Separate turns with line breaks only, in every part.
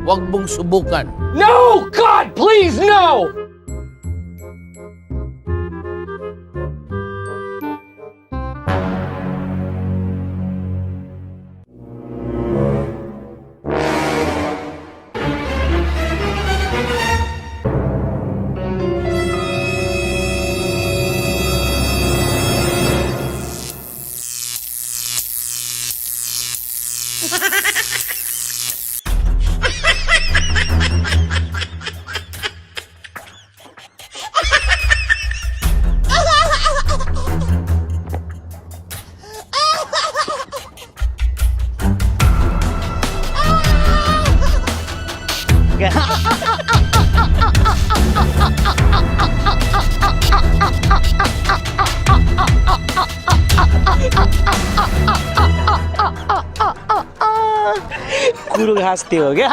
Huwag mong subukan.
No! God, please, no!
Guru हँसते हो क्या?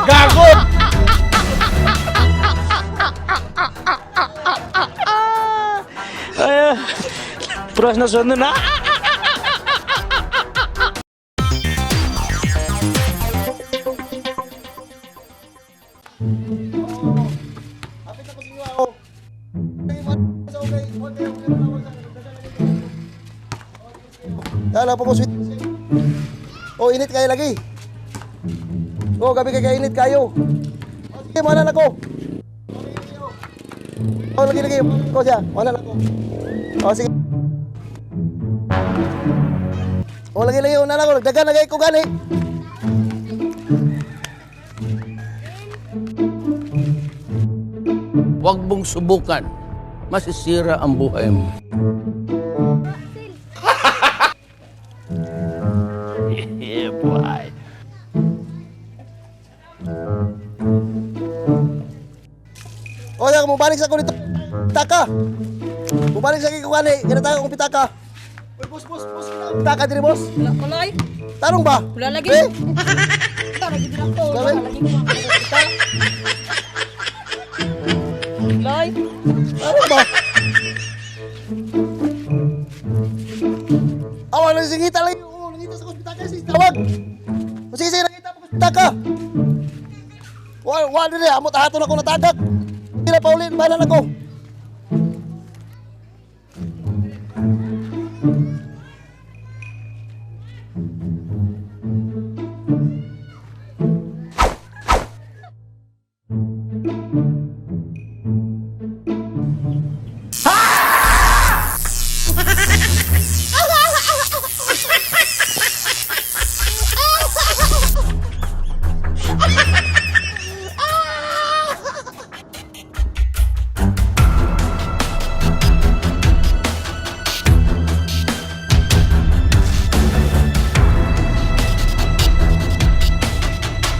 Gago!
प्रश्न सोध्नु न।
Dala po ko sweet. Oh, init kayo lagi. Oh, gabi kay kainit kayo. Oh, sige, mana na ko. Oh, lagi lagi. Ko siya, mana na ko. Oh, sige. Oh, lagi lagi, una na ko. Dagan lagi ko gani.
Huwag mong subukan. Masisira ang buhay mo.
Boy.
Oh, ya, mubalik sa ko dito. Pitaka. Mubalik sa ko gani. Kinataka kong pitaka. Uy, boss, boss, boss. Pitaka diri, boss.
Wala ko lay.
Tanong ba?
Wala lagi.
Eh?
Ito, lagi din ako.
Grabe.
Wala lagi ko ang kita. Lay.
Ano ba? Awa, nasingita lang. Oo, nangita sa pitaka. Sige, tawag. O, sige, sige, nangita ko pitaka. Wa, wa, dili. Amot, hato na ko natagak. Hindi na paulin, bahala na ko.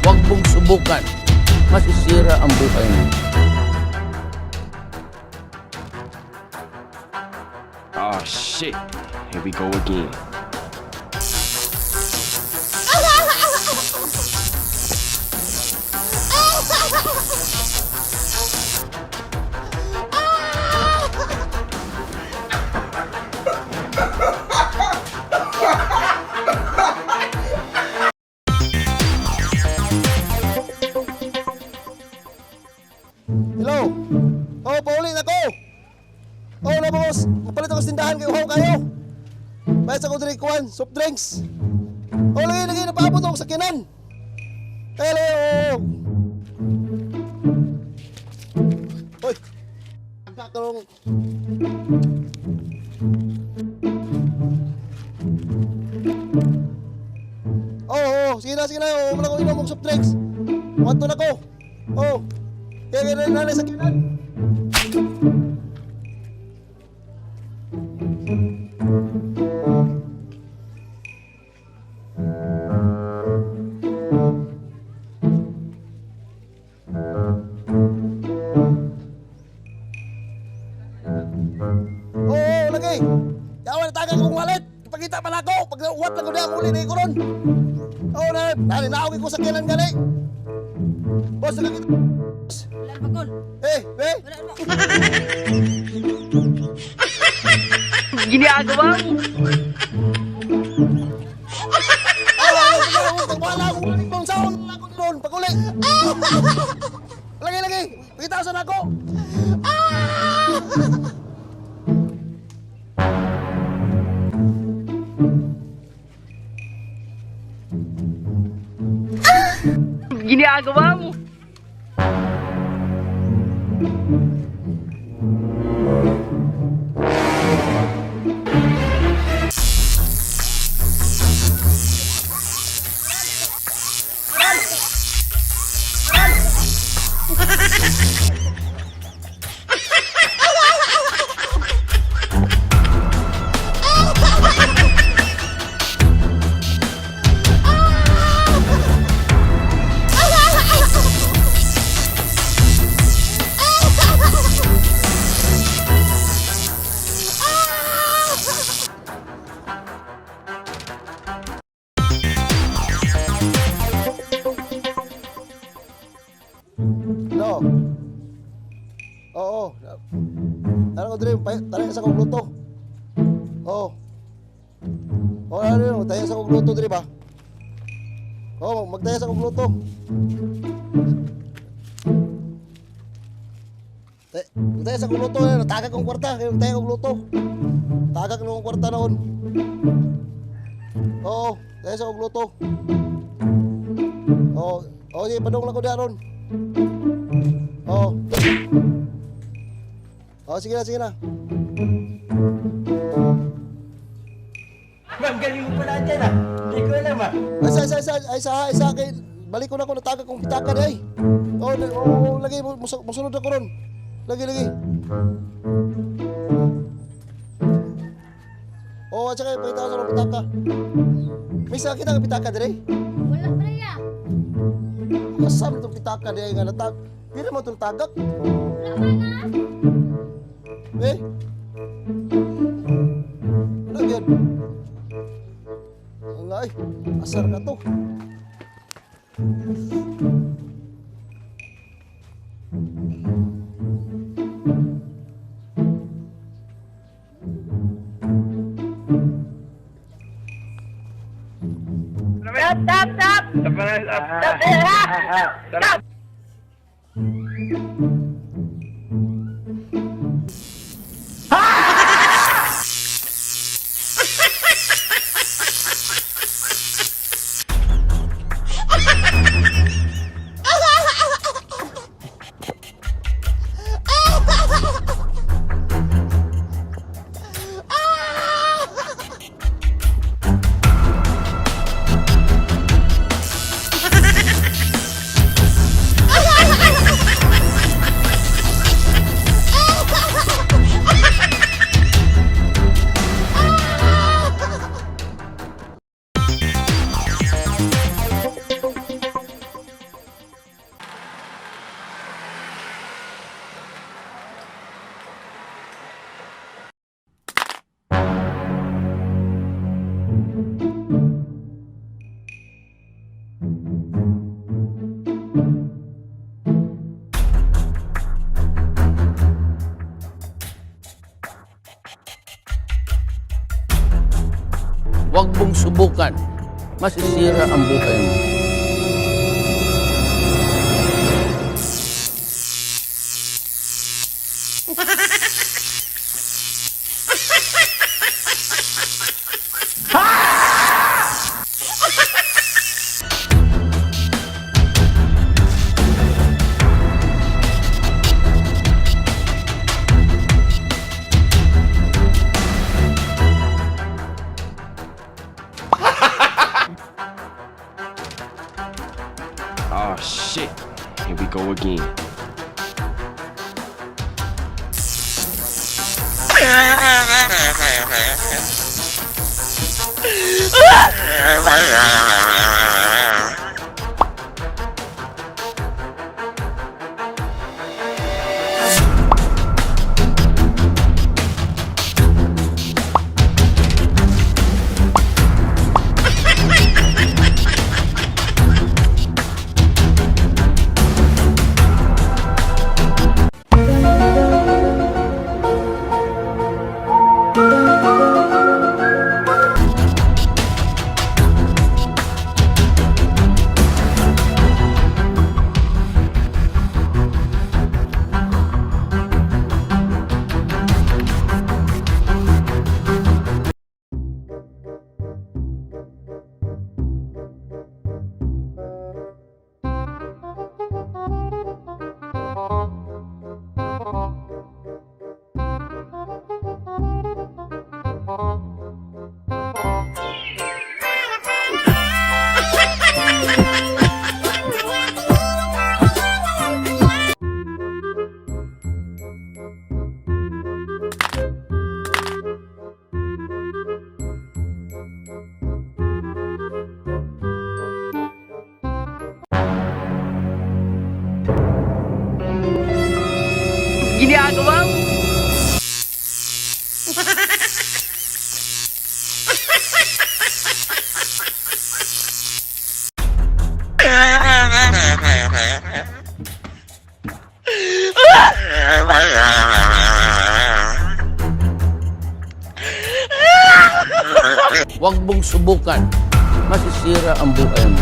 Huwag mong subukan. Masisira ang buhay mo.
Oh shit. Here we go again.
Hello? Oh, pauli na ko. Oh, na boss. Mapalit ako sa tindahan kay uhaw kayo. Bayad sa ko diri kuan, soft drinks. Oh, lagi lagi napaabot ako sa kinan. Kaya lagi, oh. Hoy. Karong. Oh, oh, sige na, sige na. Oh, wala ko inom og soft drinks. Wanto na ko. Oh. Kaya kaya na sa kinan. Oo, oh, lagi. Yawa na taga kong wallet. Ipakita pa na ako. Pag uwat lang ko na ang uli na ko ron. Oo, na, na, ko sa kinan gani. Boss, nakakita.
Wala pa gol.
Eh, eh.
Wala pa.
Ginagawa mo.
Ay, wala, wala, wala, wala, wala, kung saan ako doon, pag-uli. Lagi, lagi, pakita sa nako.
Ginagawa mo.
No. Oo. Tara ko dire, tara sa kong luto. Oo. Oo, ano yun, tayo sa kong luto dire ba? Oo, magtayo sa kong luto. Tayo sa kong luto, natagak kong kwarta, kaya tayo kong luto. Tagak na kong kwarta noon. Oo, tayo sa kong luto. Oo, oo, sige, padung lang ko diyan ron. Oo. Oo, sige na, sige na.
Ma'am, galing mo pala dyan ah. Hindi ko alam ah.
Ay, sa, sa, sa, ay, sa, ay, sa, kay, balik ko na ako, nataga kong pitaka di ay. Oo, oo, lagi, musunod ako ron. Lagi, lagi. Oo, at saka, pakita ko sa pitaka. May sa kita nga pitaka dire?
Wala pa ya.
Kasama itong pitaka di ay nga natag. Pira mo itong tagak.
Wala pa na.
Eh? Ano yun? Ang ay, asar ka to.
Stop, stop, stop! Stop! Stop!
subukan. Masisira ang buhay mo.
Oh shit. Here we go again.
Ginagawa mo.
Huwag mong subukan. Masisira ang buhay mo.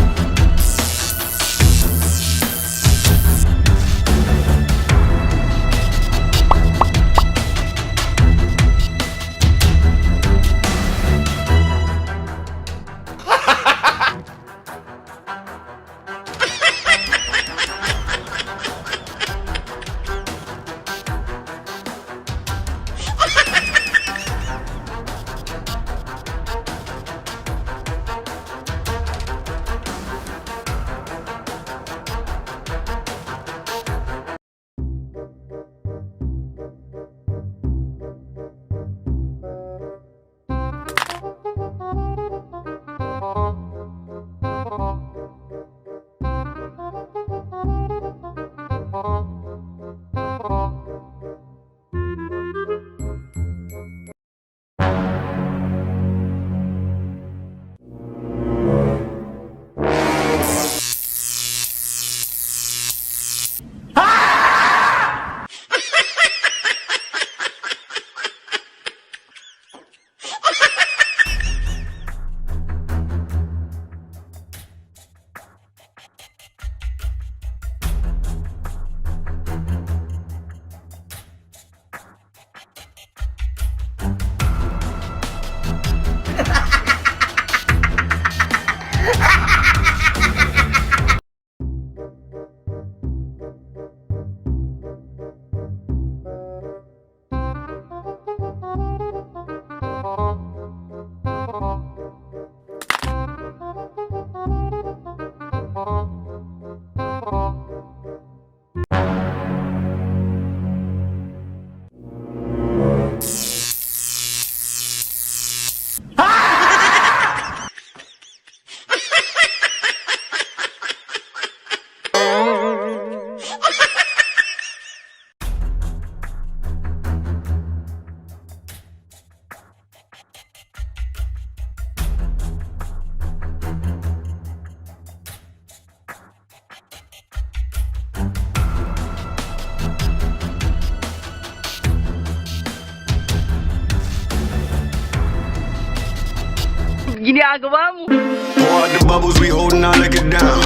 Ginagawa mo?
Pour out the bubbles, we holding our liquor down.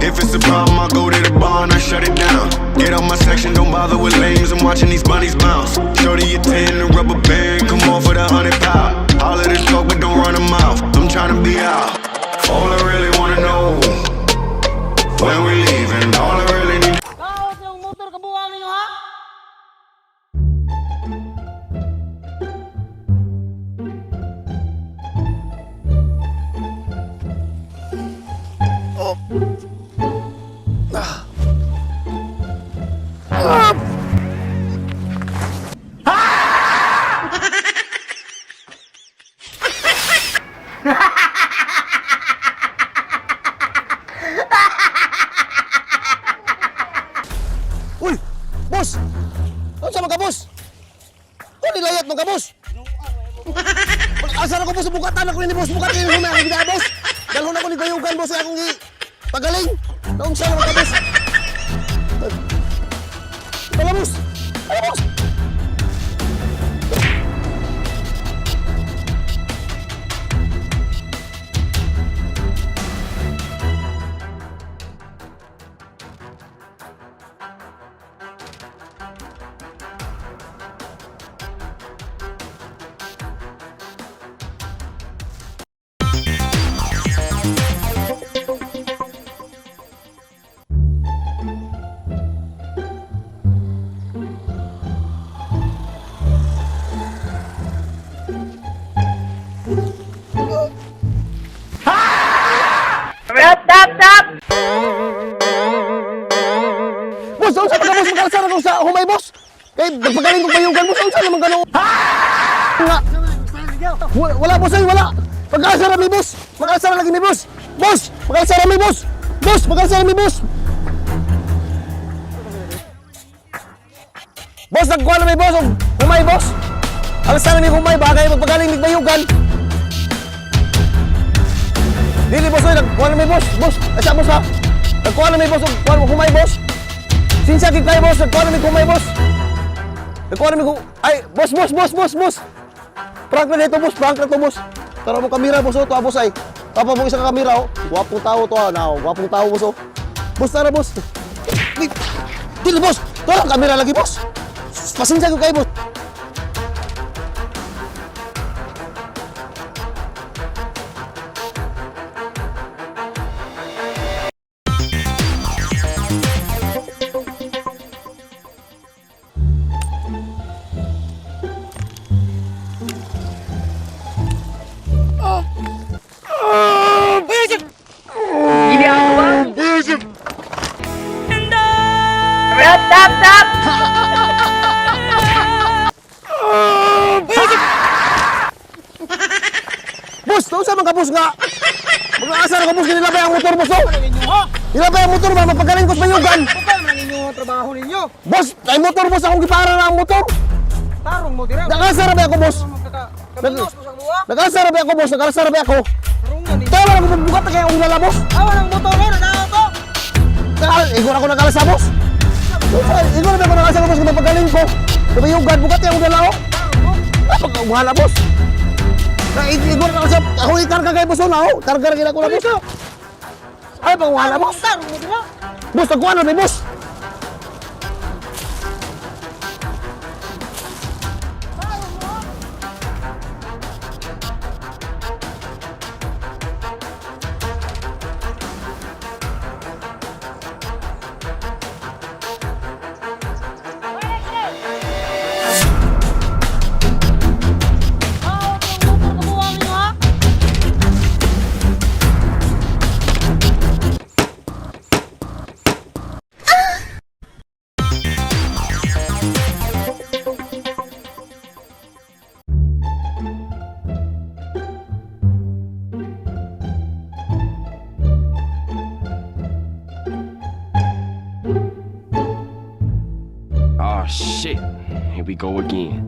If it's a problem, I go to the bar and I shut it down. Get out my section, don't bother with lames. I'm watching these bunnies bounce. Shorty a 10, the rubber band, come on for the 100 pound. All of this talk, but don't run a mouth. I'm trying to be out. All I really wanna know, when we leaving. All I really need.
Kaot yung motor kabuwang ninyo ha?
Uy! Boss! Ano sa mga boss? Ano nilayat mo ka, boss? Asa na ko, boss? Bukatan ako ni boss. Bukatan ni humay akong gina, boss. Dalhon ako ni Bayugan, boss. Akong gi... Pagaling. Naunsa naman ka, boss. Tala, boss. Tala, boss.
Stop! Stop! Stop!
Boss, unsa man ka, boss? Magkalsa na ko sa humay, boss. Kay nagpagaling ko Bayugan, boss. Unsa naman ka, no? Nga. Wala, wala, boss, ay, wala. Pag-asa ra mi, boss. Mag-asa ra lagi mi, boss. Boss, mag-asa ra mi, boss. Boss, mag-asa ra mi, boss. Boss, nagkuha na mi, boss. Og humay, boss. Alsa na mi humay, bagay magpagaling mig Bayugan. Dili, boss, oy, nagkuha na mi, boss. Boss, asa, boss, ha? Nagkuha na mi, boss. Og kuha humay, boss. Sinsa gid kayo, boss. Nagkuha na mi humay, boss. Nagkuha na mi Ay, boss, boss, boss, boss, boss. Prank na dito, boss. Prank na to, boss. Tara mo kamera, boss. Oh, tuwa, boss, ay. Tapa mo isang kamera, oh. Gwapong tao to, ah. Now, gwapong tao, boss, oh. Boss, tara, boss. Di, dili, boss. Tuwa ang kamera lagi, boss. Pasensya ko kayo, boss.
Ginagawa mo? Stop! Stop! Stop!
Boss, unsa man ka, boss, nga? Mag-aasa na ko, boss. Nilabay ang motor, boss, oh. Nilabay ang motor, ba? Magpagaling ko sa bayugan.
Ano ang inyong trabaho ninyo?
Boss, ay motor, boss. Akong gipara na ang motor.
Tarong mo dira.
Nag-asa ra ba ako, boss?
Kaminos mo sa buwa.
Nag-asa ra ba ako, boss? Nag-asa ra ba ako?
Tarungan ni.
Tawa na ko bukat na kaya akong lala, boss.
Awa ng motor na na to.
Igor ako nag-alasa, boss. Igor na ako nag-alasa, boss. Kung mapagaling ko. Kabayugan, bukat yung dala, oh. Napag-uhala, boss. Igor na ako ako ikarga kay boss, oh, na, oh. Karga rin ako na, boss. Ay, pag-uhala, boss.
Tarong mo dira.
Boss, nagkuha na, boss.
Kaot yung motor kabuwang ninyo ha?
Oh shit. Here we go again.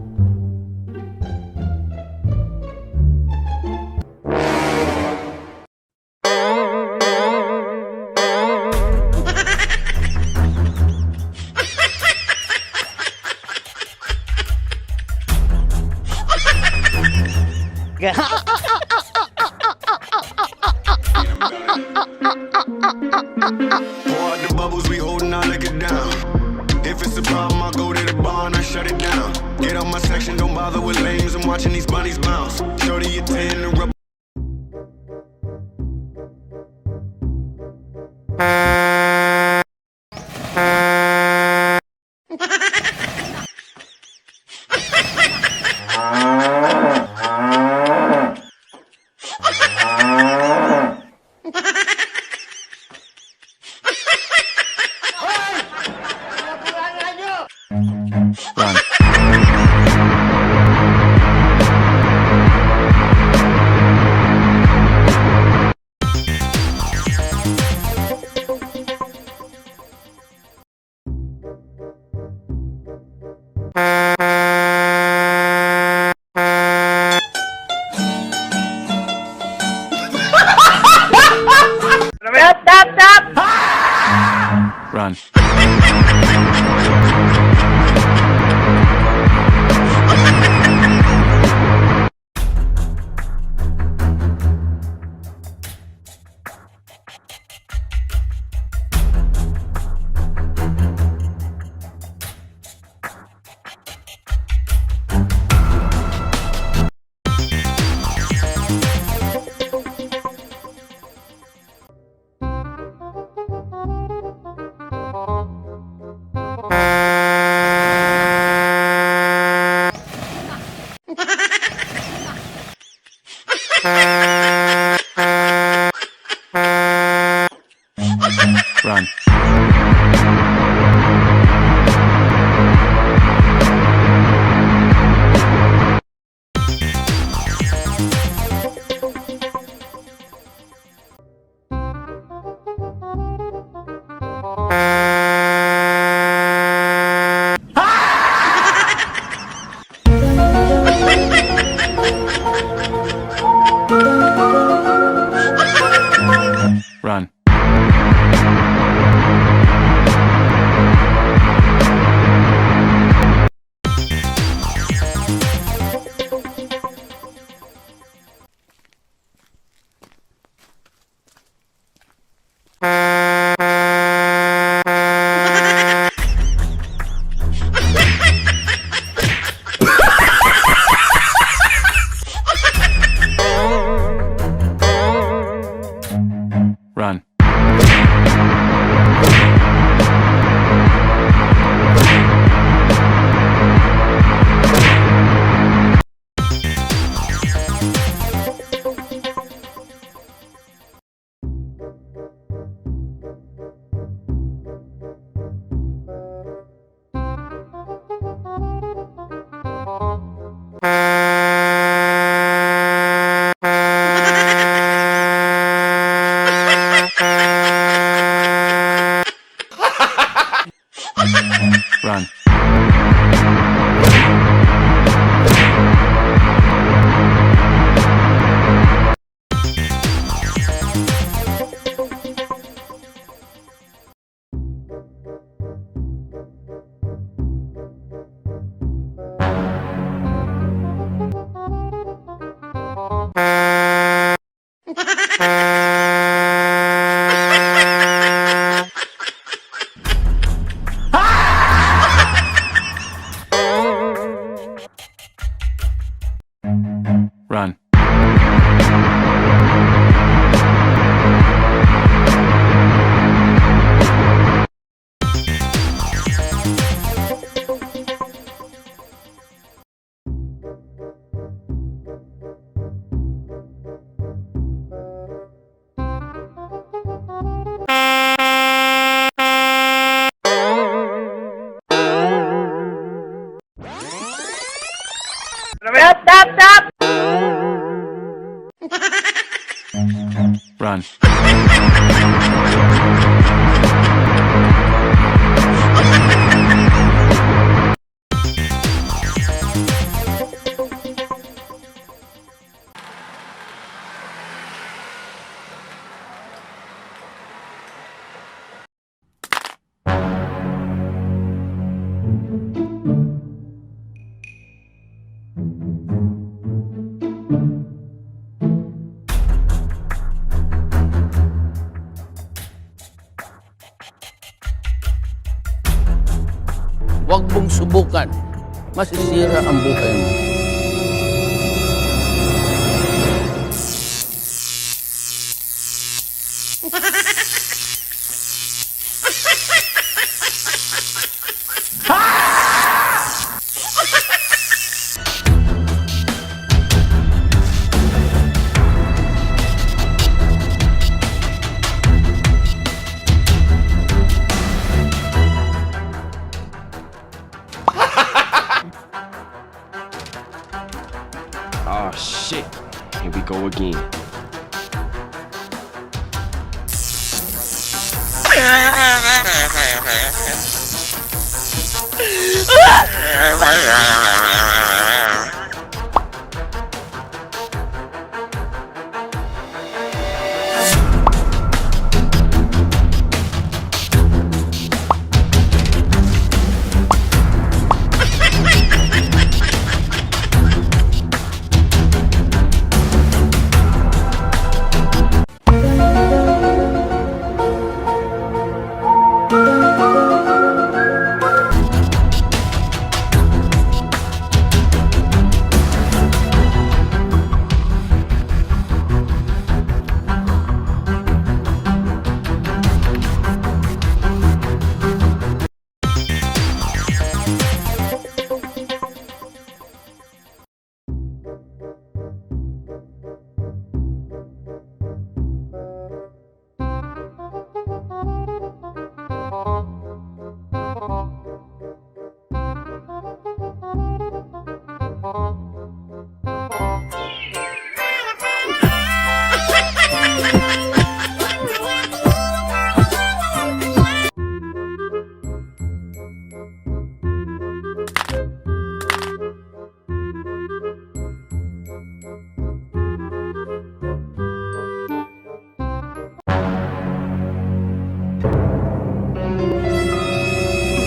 Pour out the bubbles, we holding our liquor down. If it's a problem, I go to the bar and I shut it down. Get out my section, don't bother with lames. I'm watching these bunnies bounce. Shorty a 10, the rubber.
Run.
Stop, stop, stop!
Run. Run. Run. Run. Run.
Huwag mong subukan. Masisira ang buhay mo.
Oh shit. Here we go again.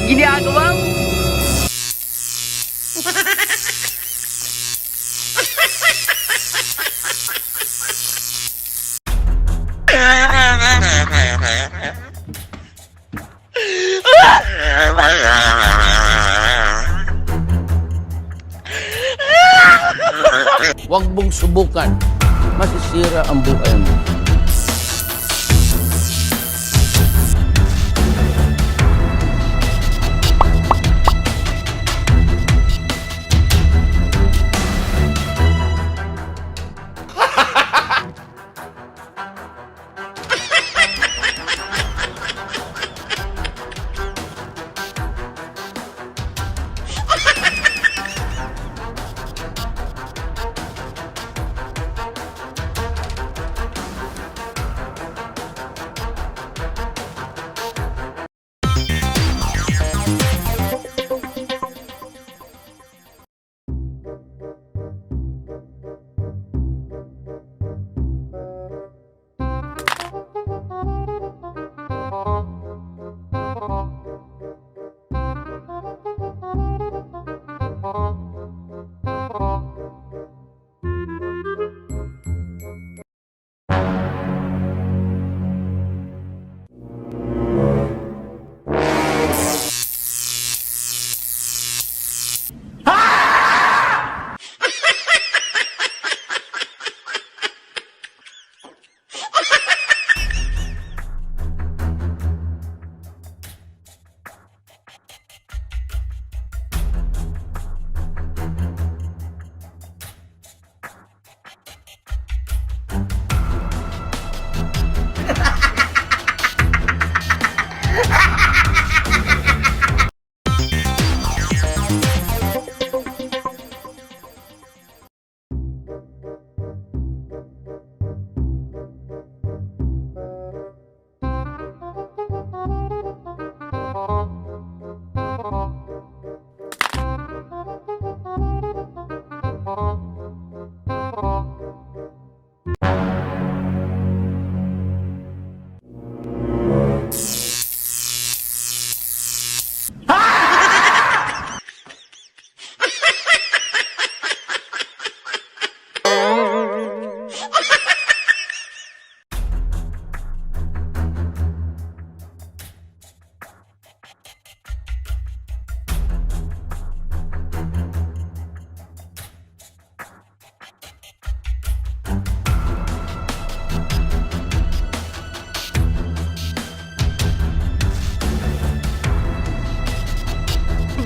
Ginagawa mo.
Huwag mong subukan. Masisira ang buhay mo.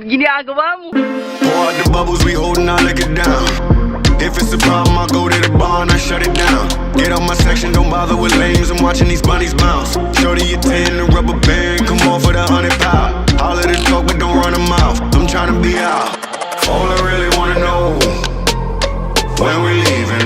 Ginagawa mo?
Pour out the bubbles, we holding our liquor down. If it's a problem, I go to the bar and I shut it down. Get out my section, don't bother with lames. I'm watching these bunnies bounce. Shorty a 10, the rubber band, come on for the 100 pound. Holler the talk, but don't run a mouth. I'm trying to be out. All I really wanna know, when we leave.